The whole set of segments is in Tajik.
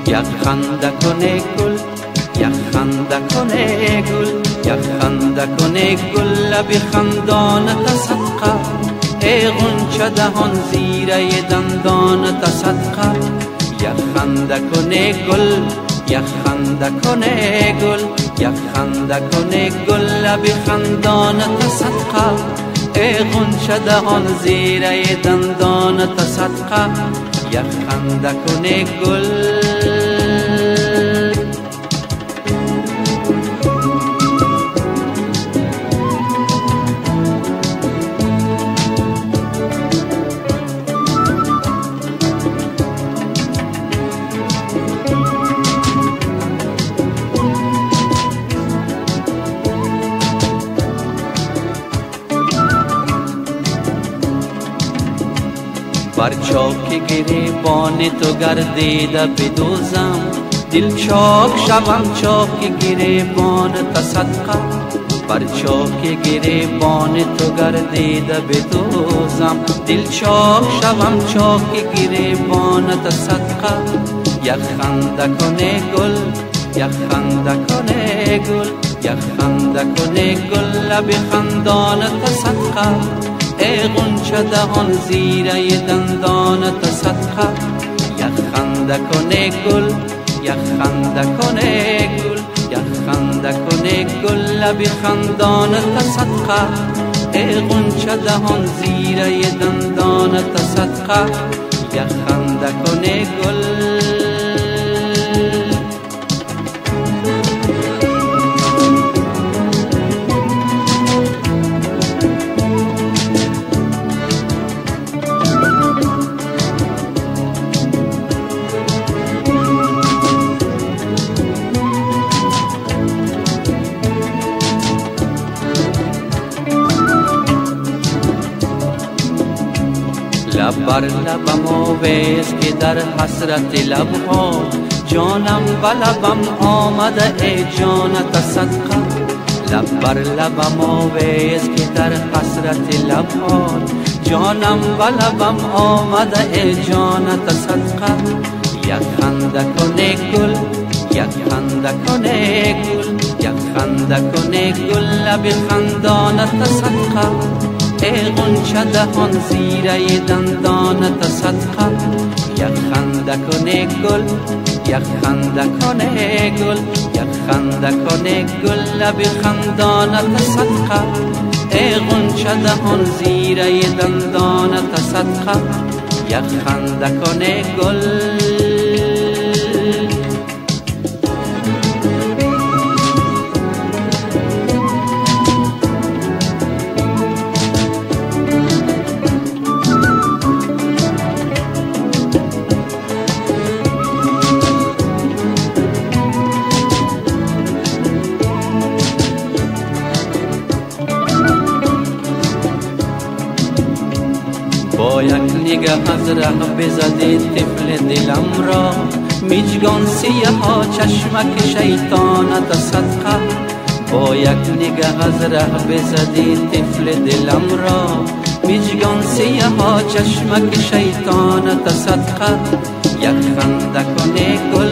Як ханда куне гул, як ханда куне гул, як ханда куне гул, лаби хандонат садқа. Эй ғунча даҳон зираи дандонат садқа. Як ханда куне гул, як ханда куне гул, як ханда куне гул, лаби хандонат садқа. Эй ғунча даҳон зираи дандонат садқа. Як ханда куне гул. Бар чоки гиребони ту гардида бидӯзам, дил чок шавам чоки гиребони та садқа. Бар чоки гиребони ту гардида бидӯзам, дил чок шавам чоки гиребони та садқа. Як ханда куне гул, як ханда куне гул, як ханда куне гул, лаби хандони та садқа. Эй ғунча даҳон зираи дандонат садқа. Як ханда куне гул, як ханда куне гул, як ханда куне гул, лаби хандонат садқа. Эй ғунча даҳон зираи дандонат садқа. Як ханда куне гул. Лаб бар лабам овез ки дар ҳасрати лабҳо ҷонам ба лабам омада, эй ҷоната садқа. Лаб бар лабам овез ки дар ҳасрати лабҳо ҷонам ба лабам омада, эй ҷоната садқа. Як ханда куне гул, як ханда куне гул, як ханда куне гул, лаби хандоната садқа. Эй ғунча даҳон зираи дандонат садқа. Як ханда куне гул, як ханда куне гул, як ханда куне гул, лаби хандонат садқа. Эй ғунча даҳон зираи дандонат садқа. Як ханда куне гул. Бо як нигаҳ аз раҳ бизадӣ тифли диламро, миҷгон сиёҳо чашмаки шайтоната садқа. Бо як нигаҳ аз раҳ бизадӣ тифли диламро, миҷгон сиёҳо чашмаки шайтоната садқа. Як ханда куне гул,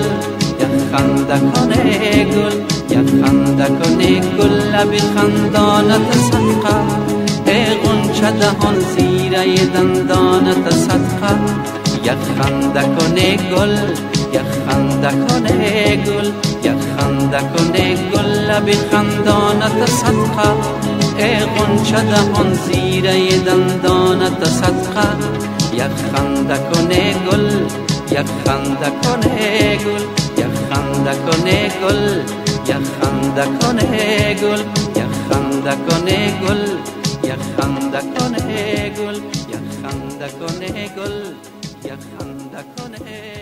як ханда куне гул, як ханда куне гул, лаби хандоната садқа. Эй ғунча даҳон зираи дандонат садқа. Як ханда куне гул, як ханда куне гул, як ханда куне гул, лаби хандонат садқа. Эй ғунча даҳон зираи дандонат садқа. Як ханда куне гул, як ханда куне гул, як ханда куне гул, як ханда куне гул, як ханда куне гул, як ханда куне гул, як ханда куне гул, як ханда куне